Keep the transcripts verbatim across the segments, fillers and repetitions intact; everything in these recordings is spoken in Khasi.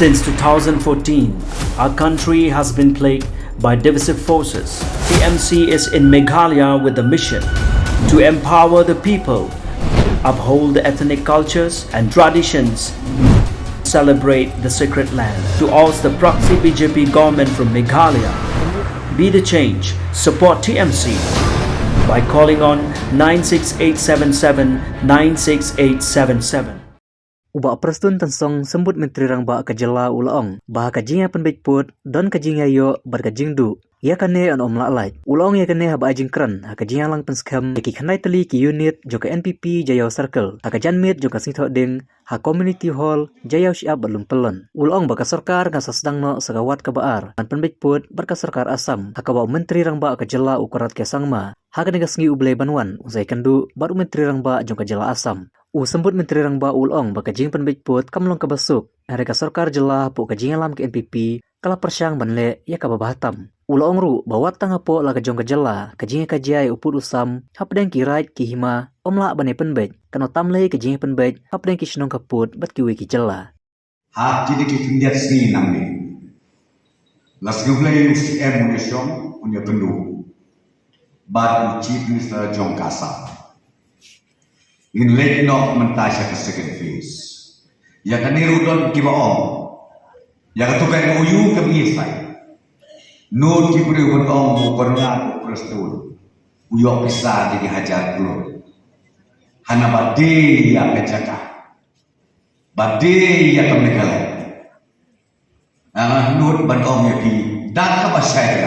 Since two thousand fourteen, our country has been plagued by divisive forces. T M C is in Meghalaya with the mission to empower the people, uphold the ethnic cultures and traditions, celebrate the sacred land. To oust the proxy B J P government from Meghalaya, be the change, support T M C by calling on nine six eight seven seven nine six eight seven seven. U Bah Prestone Tynsong, Symbud Myntri Rangbah ka jylla, u la ong ba ha ka jingïapynbeit pud don ka jingïaïoh bad ka jingduh. Ïa kane yn ym lah lait. U la ong ïa kane haba ai jingkren ha ka jingïalang pynskhem ïa ki khyndai tylli ki unit jong ka N P P Jaïaw Circle ha ka janmiet jong ka Sngi Thohdieng ha Community Hall, Jaïaw Shyiap bad Lympylon. U la ong ba ka sorkar kan sa sdang noh sa ka wat kaba ar ban pynbeit pud bad ka sorkar Assam, ha kaba u Myntri Rangbah ka jylla, u Conrad K Sangma, ha kane ka sngi U Blei ban wan un sa ïakynduh bad u Myntri Rangbah jong ka jylla Assam. U Symbud Myntri Rangbah u la ong ba ka jingpynbeit pud kam long kaba suk, hynrei ka sorkar jylla hapoh ka jingïalam ka N P P ka la pyrshang ban leh ïa kaba bha tam. U la ong ruh ba wat tang hapoh la ka jong ka jylla, ka jingïakajia ïa u pud u sam hapdeng ki raid ki hima ym lah ban ïapynbeit, katno tam lei ka jingïapynbeit hapdeng ki shnong khappud bad kiwei ki jylla. Ha kine ki khyndiat sngi nangne, la sngewblei u C M un ïashong, un ïakynduh bad u Chief Minister jong ka Assam. Ngin leit noh mynta sha ka second phase. Ïa kane ruh don kiba ong, ïa kato ka M O U kam ïa sign. Nud ki briew ban ong, u Conrad, u Prestone, u ïoh pisa da ki hajar klur, hana ba dei ïa ka jaka, ba dei ïa ka Meghalaya. Nga nud ban ong ïa phi da kaba shai,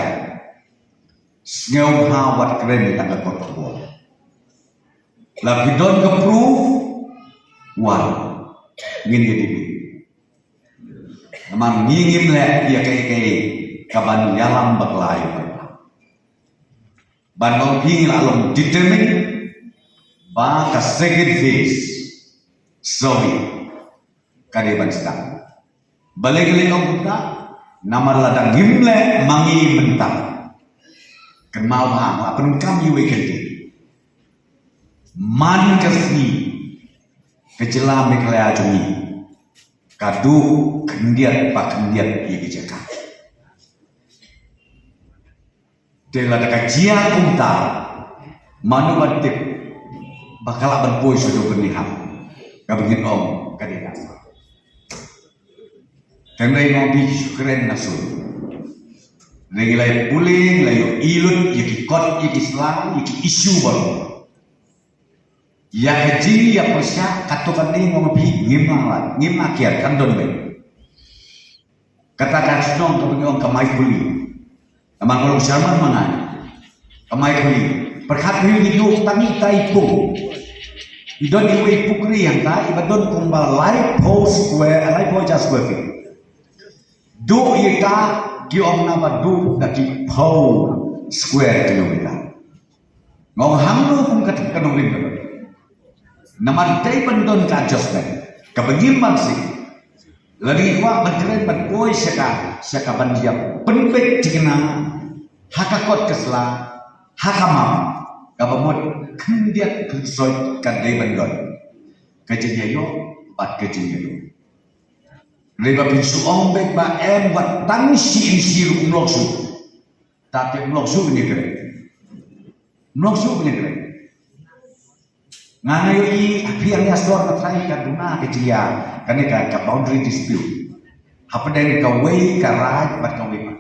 sngewbha wat kren tang ka kot kaba la phi don ka proof, wan, ngin ïa dei. Namar ngi ngim leh ïa kaei kaei kaban ïalam bakla ïa u paidbah. Ban ong phi, ngi la long determine ba ka second phase, sorry, ka dei ban sdang. Balei ngi ong kumta? Namar lada ngim leh ma ngi mynta, kynmaw ba nga pyndonkam ïa uwei u kyntien. Man ka sngi ka jylla Meghalaya jong ngi ka duh khyndiat pa khyndiat ïa ki jaka. Te lada ka jia kumta, mano ban tip ba ka lah ban poi sha u bynriew, kaba ngin ong ka dei ka Assam. Tang dei ngong bi shu kren na sur. Dei ngi la ïa pule, ngi la ïohi lut ïa ki kot, ïa ki sla, ïa ki issue baroh. Ïa ka jingïapyrshah kato ka dei ngong bi, ngim nang lait, ngim nang kiar, kan don beit. Kata ka shnong kaba ngi ong ka Maikhuli. Namar ka long Sharman ma nga. Ka Maikhuli. Pyrkhat hi ngi duh tang itai pung. I don iwei i pukri hangta, iba don kumba laiphew square, laiphew hajar square feet. Duh ïa ka, ki ong naba duh da ki phew square kilometer. Nga ong hangno kum ka, ka nongrim ka. Namar dei ban don ka adjustment kaba ngim banse. Lada ngi kwah ban kren ban poi sha ka, sha ka ban ïa pynbeit thikna ha ka kot ka sla, ha ka map, kaba mut khyndiat khynsoit ka dei ban don. Ka jingïaïoh bad ka jingïaïoh. Dei ba phin shu ong beit ba em wat tang shi inshi ruh, ym long shuh. Te ym long shuh ban ïakren. Ym long shuh ban ïakren. Nga nga ïohi ha phi hangne ha sor nga tharai ka duna ka jia kane ka, ka boundary dispute hapdeng kawei ka raid bad kawei pat.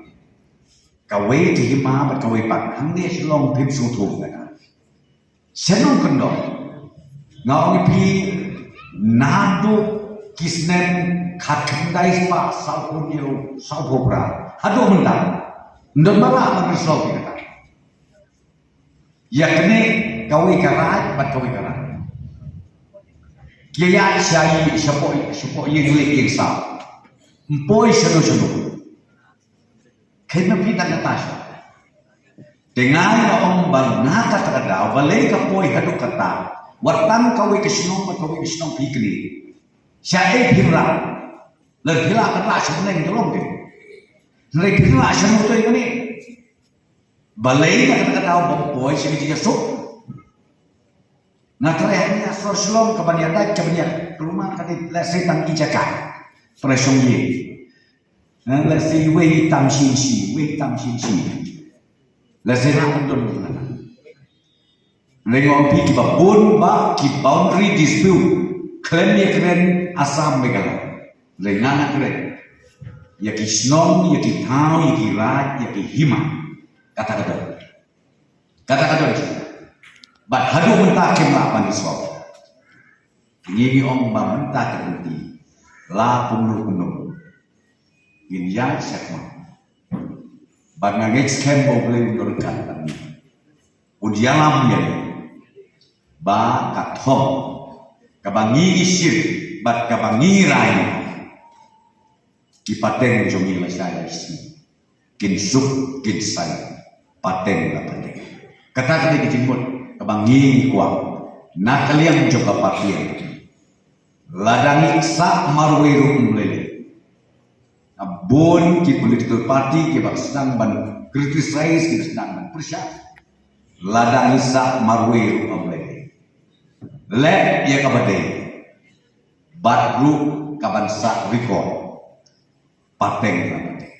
Kawei ka hima bad kawei pat. Hangne Shillong phim sngewthuh kane. Sha nongkyndong. Nga ong ïa phi, naduh ki snem khatkhyndai spah sawphew hynñiew, sawphew phra haduh mynta, ym don ba lah ban resolve ïa kata. Ïa kane kawei ka raid bad kawei ka raid. Ki ïaid shaei shapoh, shapoh ïing leit ïing saw. Ym poi shano shano. Kynmaw phi tang kata sha. Te nga nga ong ba na kata ka daw balei ka poi haduh katta. Wat tang kawei ka shnong bad kawei ka shnong phi kynnoh. Shaei phi rah? Lada phi lah ban rah sha bneng ka long te. Hynrei phi rah shano to ïa kane? Balei na kata ka daw bym poi sha ka jingïasuk? Nga tharai hangne ha sor Shillong kaban ïadait, kaban ïa kulmar ka dei lehse tang i jaka. Tharai shong ïing. Let's say wei tam shin shi, wei tam shin shi. Let's say na don na. Leng ong phi kiba bun ba ki boundary dispute khlem ïakren Assam Meghalaya. Leng na na kren ïa ki shnong, ïa ki thaw, ïa ki raid, ïa ki hima. Kata ka don. Kata ka don. Bad haduh mynta kim lah ban solve. Ngi ngi ong ba mynta ka lynti la kumno kumno ngin ïaid sha khmat. Bad nga ngeit skhem ba U Blei un don ryngkat bad ngi. Un ïalam ïa ngi ba ka thong kaba ngi ngi shim bad kaba ngi ngi rai, ki pateng jong ngi lashai lashi kin suk kin sai pateng la pateng. Kata ka dei ka jingmut kaba ngi ngi kwah na ka liang jong ka party. Lada ngi sah marwei ruh ym lei lei. Bun ki political party kiba sdang ban criticize, kiba sdang ban pyrshah. Lada ngi sah marwei ruh ym lei lei. Leh ïa kaba dei. Bad ruh kaban sah record. Pateng la pateng.